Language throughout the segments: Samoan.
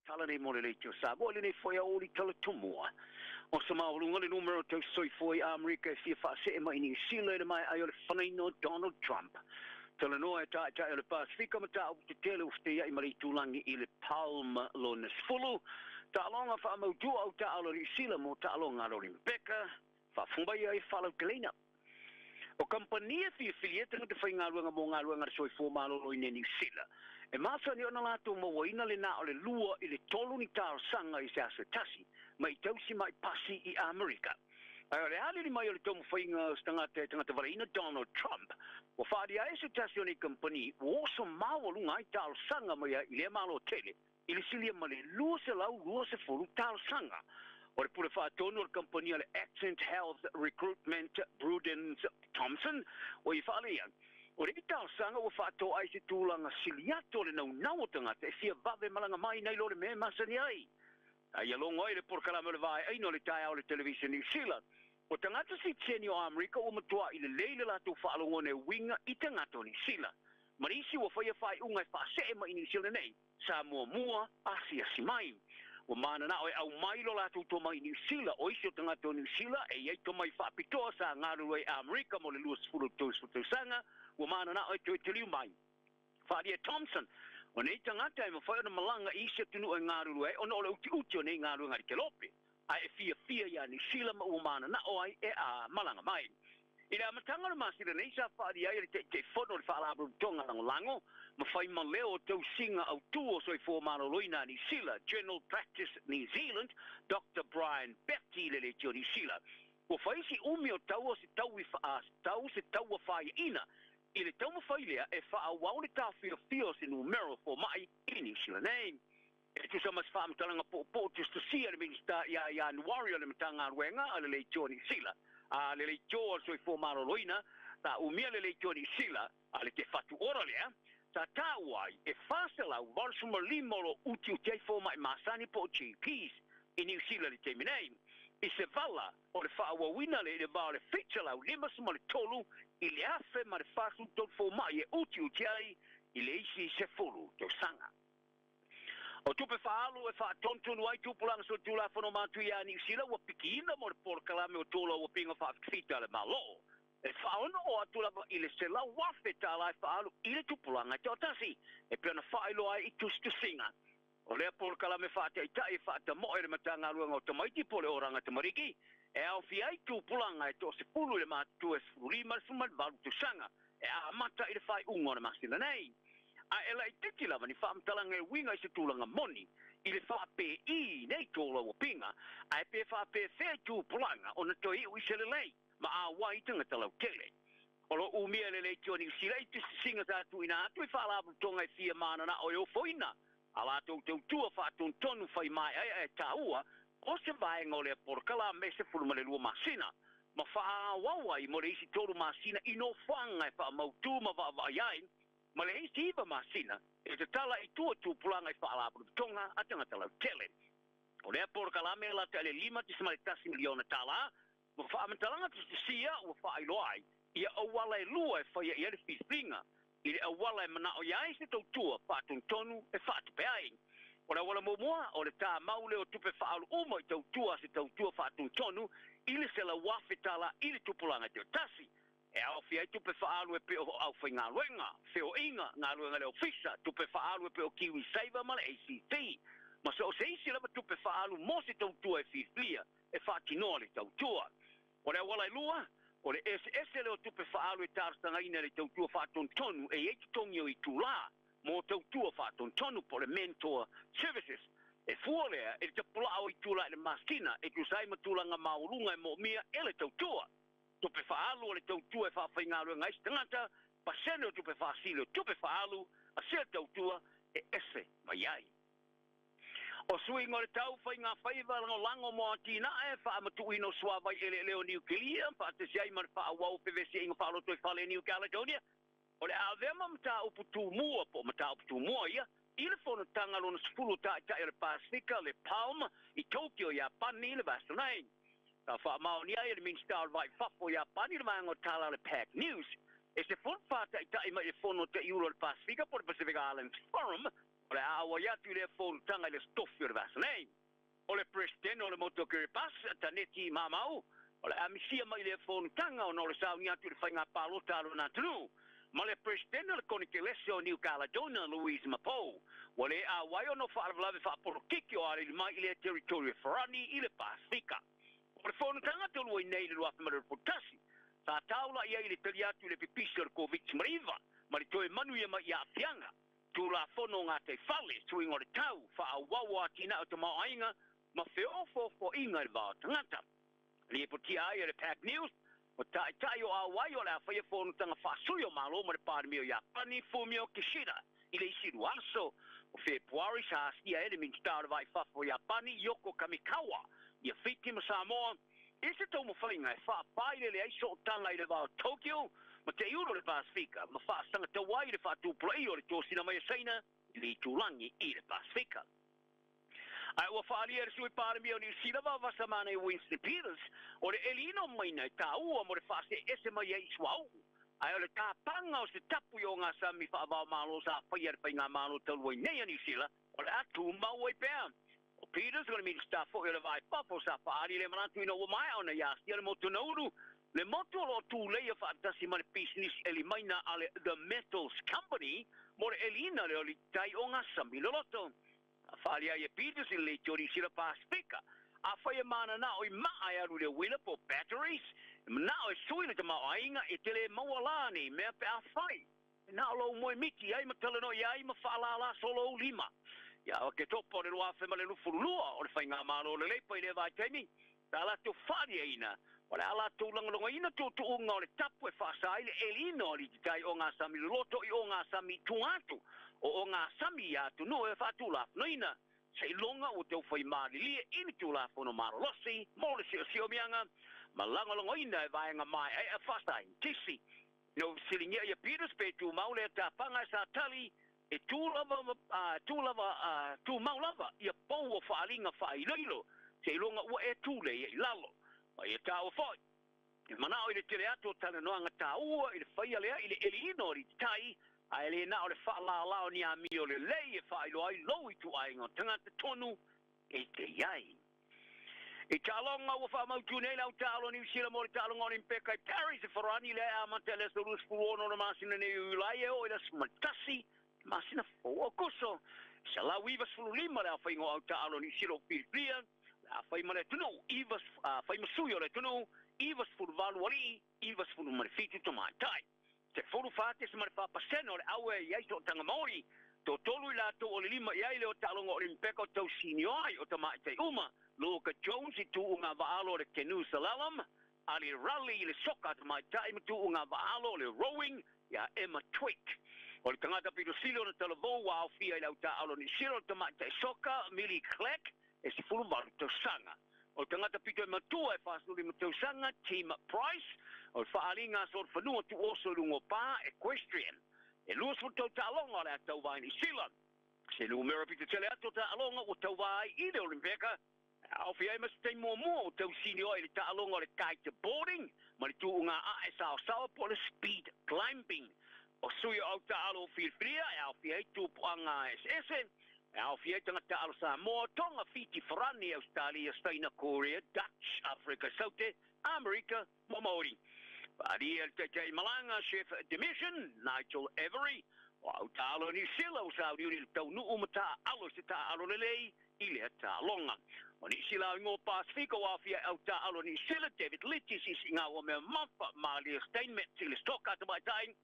Tala nei mo le leitio Samoa i lenei foi aoauli talatumua. O se maualuga le numera o tausisoifua i Amerika e fia faasee mai i Niu Sila i le maea ai o le fanaina o Donald Trump. Talanoa e Taitai o le Pasefika mataupu tetele ua feteiai ma le itulagi i le Palm lona 10. Taaloga faamautu au taalo a Niu Sila mo taaloga a le Olimpeka. Faafofoga mai ai faalauteleina. O kamupani e filifili ai tagata faigaluega mo galuega a le soifua maloloina i Niu Sila, e masani ona latou mauaina le na o le 2 i le 3 ni talosaga i se aso e tasi, mai tausi mai pasi i Amerika. Ae o le alili mai o le taumafaiga o se tagata e tagata valeina Donald Trump, ua faaalia ai se tasi o nei kamupani ua oso maualuga ai talosaga mai ai i lea Malo tele i le silia ma le 220 talosaga. O le pule faatonu o le kamupani a le Accent Health Recruitment Prudence Thompson ua i faaleia, o lenei talosaga ua faatoa ai se tulaga sili atu o le naunau o tagata e fia vave malaga mai nai lo le mea e masani ai. A ia logo ai le polokalame o le vaeaina o le taeao o le televiseni Niu Sila, o tagata sitiseni o Amerika ua matuai lelei le latou faalogona e uiga i tagata o Niu Sila, ma nisi ua faia faaiuga e faasee mai i Niu Sila nei, sa muamua asiasi mai. Ua mananao e aumai lo latou tomai i Niu Sila, o isi o tagata o Niu Sila e i ai tomai faapitoa sa galulue i Amerika mo le 20 30 tausaga, ua mananao e toe taliu mai. Faaalia Thompson, o nei tagata e mafai ona malaga i isi atunuu e galulue ai ona o le utiuti o nei galuega i le kelope, ae e fiafia iā Niu Sila ma ua mananao ai e a malaga mai. I le amataga o le masina nei sa faaalia ai e le Taitaifono o le Faalapotopotoga Lagolago ma fai ma leo o tausiga autū o Soifua Maloloina a Niu Sila, General Practice New Zealand, Doctor Brian Betty le leitio Niu Sila, ua fai si umi o tau o se tau se taua faiaina i le taumafai lea e faaauau le taofiofia o se numera o fomai i Niu Sila nei. E tusa ma se faamatalaga poupou tusitusia le Minisita ia Ianuari o le Matagaluega a le Leitio Niu Sila, a le Leitio o le Soifua Maloloina, sa umia le Leitio Niu Sila a le Te Whatu Ora lea, sa taua ai e 485 o lo o utiuti ai fomai masani po o GPs i Niu Sila i le taimi nei. I se vala o le faaauauina le i le va o le 753 i le 1043 fomai e utiuti ai i le isi 10 tausaga. O tupe faaalu e faatonutonu ai tupulaga solitulafono matuia ia Niu Sila ua pikiina mo le polokalame o tolo uapiga faafitafita a le Malo. E faaono atu lava i le $100,000 e faaalu i le tupulaga e toatasi, e pei ona faailoa ai i tusitusiga. O lea polokalame faataitai e faatamoe le Matagaluega o Tamaiti po o le Oranga Tamariki, e aofia ai tupulaga e toa-10 i le matutua e 15 i le 18 tausaga, e amata i le faaiuga o le masina nei. A e laitiiti lava ni faamatalaga e uiga i se tulaga moni i le faapei nei tolo uapiga, ae pe faapefea i tupulaga ona toe iu i se lelei ma auai i tagata lautele. O lo o umia e le leitio Niu Sila i tusitusiga sa tuuina atu i faalapotopotoga e fia mananao e ofoina a latou tautua faatonutonu fai maeaea e taua o se vaega o lea polokalame 12 masina ma faaauau ai mo le isi 3 masina i nofoaga e faamautu ma vaavaai ai ma le isi 9 masina e tatala i tua tupulaga i faalapotopotoga a tagata lautele. O lea polokalame e lata i le $5.1 miliona ma faamatalaga tusitusia ua faailoa ai ia auala e lua e faia i ai le filifiliga i le auala e manao i ai se tautua faatonutonu e faatupe ai. O le auala muamua o le tamau lea o tupe faaalu uma i tautua a se tautua faatonutonu i le $100,000 i le tupulaga e toatasi. E aofia ai tupe faaalu e pei o aufaigaluega, feoaiga, galuega le ofisa, tupe faaalu e pei o KiwiSaver ma le ACC. Ma so o se isi lava tupe faaalu mo se tautua e filifilia e faatinoa le tautua. O le auala e lua, o le eseese lea o tupe faaalu e talosagaina i le tautua faatonutonu e i ai totogi o itulā mo tautua faatonutonu po o le mentor services. E fua lea i le tapulaa o itulā i le masina e tusa ai ma tulaga maualuga e moomia e le tautua. Tupe faaalu o le tautua e faafaigaluega ai se tagata, pasene o tupe faasili o tupe faaalu a sea tautua e ese mai ai. O suiga o le tau faiga faiva lagolago mo atinae faamatuuina o suavai eleele o Niu Kilia faatasi ai ma le faaauau o fevesiaiga faalotoifale i New Caledonia, o le a avea ma mataupu tumua po o mataupu tumua ia i le fonotaga lona 10 Taitai o le Pasefika le Palm i Tokyo, Iapani i le vaiaso nei. Sa faamaonia ai e le Minisita o le Va i Fafo o Iapani le vaega o tala a le Pac News. E 14 taitai mai le fono taiulu o le Pasefika po o le Pacific Islands Forum O le a auai atu i lea fonotaga i le Aso Tofi o le vaiaso nei. O le Peresetene o le Motu o Kiribati, Taneti Maamau, o le a misia mai i lea fonotaga ona o le sauni atu i le faiga palota a lona atunuu. Ma le Peresetene o le Konekelese o New Caledonia, Louise Mapou, ua le auai ona o faalavelave faapolokiki o alili mai i lea territory e Farani i le Pasefika. O le fonotaga talu ai nei i le 2021, sa taula'i ai i le tali atu i le pipisi o le Koviti-19 ma le toe manuia mai i aafiaga, Tulafono o Gataifale, suiga o le tau, faaauau o atinae o tamaoaiga ma feofoofoaiga i le va o tagata. Lipotia ai e le Pac News, o taitai o auai o le a faia fonotaga faasui o Malo ma le Palemia o Iapani, Fumio Kishida, i le isi 2 aso. O Fepuari sa asia ai le Minisita o le Va i Fafo o Iapani, Yoko Kamikawa, ia Fiti ma Samoa i se taumafaiga e faapailele ai sootaga i le va o Tokyo ma te iulu o le Pasefika ma faasagatau ai le faatupulaia o le tosina mai a Saina i le itulagi i le Pasefika. Ae ua faaalia e le Sui Palemia o Niu Sila Vaavasamana Winston Peters o le eliina o maina e taua mo le faaseese mai ai i suauu, ae o le tapaga o se tapu i ogasami faavaomalo sa faia le faigamalo talu ai nei a Niu Sila o le a tumau ai pea. O Peters o le Minisita foi o le Va i Fafo sa faaali le manatu ina ua maea ona ia asia le motu Nauru, le motu o loo tuleia faatasi ma le pisinisi elimaina a le The Metals Company mo le eliina le oli tai o gasami loloto. Faaali ai e Peters i le leitio Niu Sila Pasefika, afai e mananao i maa e alu i le uila po batteries, e manao e sui le tamaoaiga e te le maua la nei mea pe afai e na o lou moe miti ai ma talanoa ai ma faalala solo lima. Ia o ke topa o le 2022 o le faigamalo o le Leipa i lea vaitaimi, sa latou faaliaina o le a latou lagolagoina tuutuuga o le tapu e faasa ai le eliina o alititai o gasami loloto i ogasami i tua atu o ogasami ia atunuu e faatulafonoina. Seiloga ua taufai malilie i le Tulafono malolosi mo le siosiomiaga ma lagolagoina e vaega maeaea faasaienitisi. Na ua fesiligia ia Peters pe tumau lea tapaga e sa tali e tu lava tumau lava ia pou o faaliga faailoilo seiloga ua e tulei ai i lalo. Ma ia taua foi e manao i le tele atu o talanoaga taua i le faia lea i le eliina o alititai, ae le na o le faalala o ni amio lelei e faailoa ai lou ituaiga o tagata tonu e te i ai. I taaloga ua faamautu nei le autaalo Niu Sila mo le taaloga Olimpeka i Paris e Farani lea e amata i le aso 26 o le masina nei o Iulai e oo i le aso 11 masina fou o Aokuso. 195 le aofaiga o autaalo Niu Sila o filifilia, le afai ma le atunuu, fai ma sui o le atunuu, 98 alii, 97 tamaitai. 14.4% o le au e i ai sootaga Maori, toatolu i latou o le lima i ai le o taaloga Olimpeka o tausinio ai o tamaitai uma, Luka Jones i tuuga vaalo o le canoe slalom, Ali Raleigh i le soka tamaitai ma tuuga vaalo o le rowing ia Emma Twigg. O le tagata pito sili ona talavou ua aofia i le autaalo Niu Sila o le tamaitai soka Millie Clegg e 18 tausaga. O le tagata pito e matua e 45 tausaga Tim Price, o le faaaliga solofanua tuuoso i luga o pa equestrian. E 20 taaloga o le a tauva ai Niu Sila. Se numera pito tele atu o taaloga ua tauva ai i le Olimpeka, aofia ai ma se taimi muamua o tausinio ai i le taaloga o le kiteboarding ma le tuuga ae saosaoa po o le speed climbing. O sui o autaalo o filifilia e aofia ai tupuaga eseese, e aofia ai tagata alo Samoa, Tonga, Fiti, Farani, Australia, Saina, Korea, Dutch, Afrika Saute, Amerika ma Maori. Faalia le taitai malaga Chef de Mission, Nigel Avery, o autaalo Niu Sila ua sauniuni le taunuu ma taaalo se taaalo lelei i lea taaloga. O nisi la igoa Pasefika ua aofia ai autaalo Niu Sila, David Liti, Sisiga ua mea mafa, Malia Steinmetz i le soka tamaitai,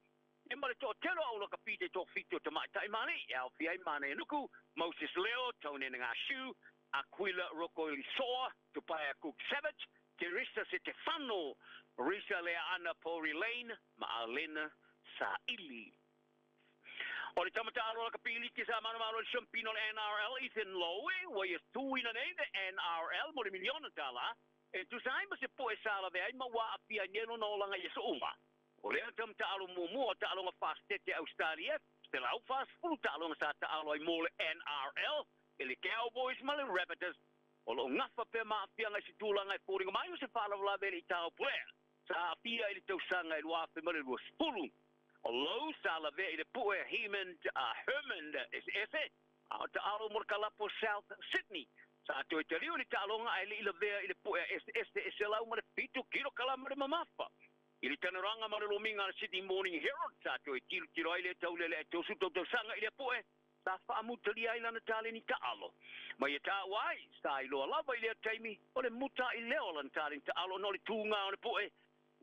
e ma le toatele o aulakapi te toafitu o tamaitai mali, e aofia ai Manaia Nuku, Moses Leo, Tony Ngashu, Aquila Rokoilisoa, Tupaia Cook Savage, Teresa Setefano, Risa Leaana Pori Lane, ma Alena Saili. O le tamataalo lakapi liki sa manumalo le siampina o le NRL Ethan Lowe, ua ia tuuina nei le NRL mo le miliona tala, e tusa ai ma se po'e sa lavea ai ma ua aafia ai nei lona olaga i aso uma. O lea tamataalo muamua o taaloga fasitete Australia, 140 taaloga sa taalo ai mo le NRL, e le Cowboys ma le Rabbitohs. O loo gafa pea ma aafiaga i se tulaga e foliga mai o se faalavelave i le itaopulea sa aafia i le tausaga e 2020. O Lowe sa lavea i le pu'e Herman eseese A o taalo mo le kalapo South Sydney. Sa toe taliu le taaloga ae le i lavea i le pu'e a eseese e 107 kilokalama le mamafa. I le tanaraga ma le lomiga a le Sydney Morning Herald, sa toe tilotilo ai le taulele e 30 tausaga i lea pu'e sa faamutalia ai lana taleni taalo. Ma ia taua ai, sa iloa lava i lea taimi, o le muta i leo o lana taleni taalo ona o le tuga o le pu'e.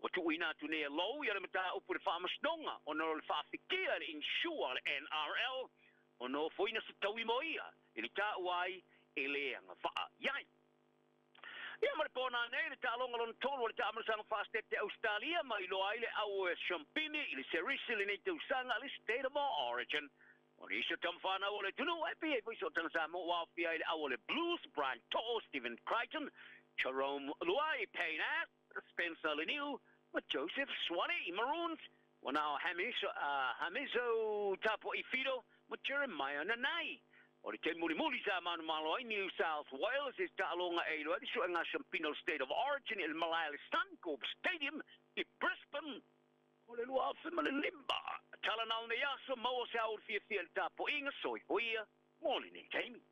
Ua tuuina atu nei e Lowe ia le mataupu i le faamasinoga ona o le faafikia e le insure a le NRL ona ofoina se taui mo ia i le taua ai e le agavaa i ai. Ia ma le pona nei le taaloga lona tolu o le taamilosaga faasetete Ausetalia ma iloa ai le au Champini i le serisi lenei tausaga le State of Origin. O nisi o tamafanau o le atunuu ae pei ai foi sootaga Samoa ua aofia ai le au o le Blues, Brian To'o, Stephen Crichton, Jarome Luai, Payne Ass, Spencer Leniu ma Joseph Suaalii. Maroons, ua na o Hamiso, Hamiso Tapua'i Fido ma Jeremiah Nanai. O le taimi mulimuli sa manumalo ai New South Wales i se taaloga e iloa ai le suega Champino State of Origin i le malae le Suncorp Stadium i Brisbane o le 2005. Tala nao nei aso maua se ao fiafia i le tapuaiga soifua ia mo lenei taimi.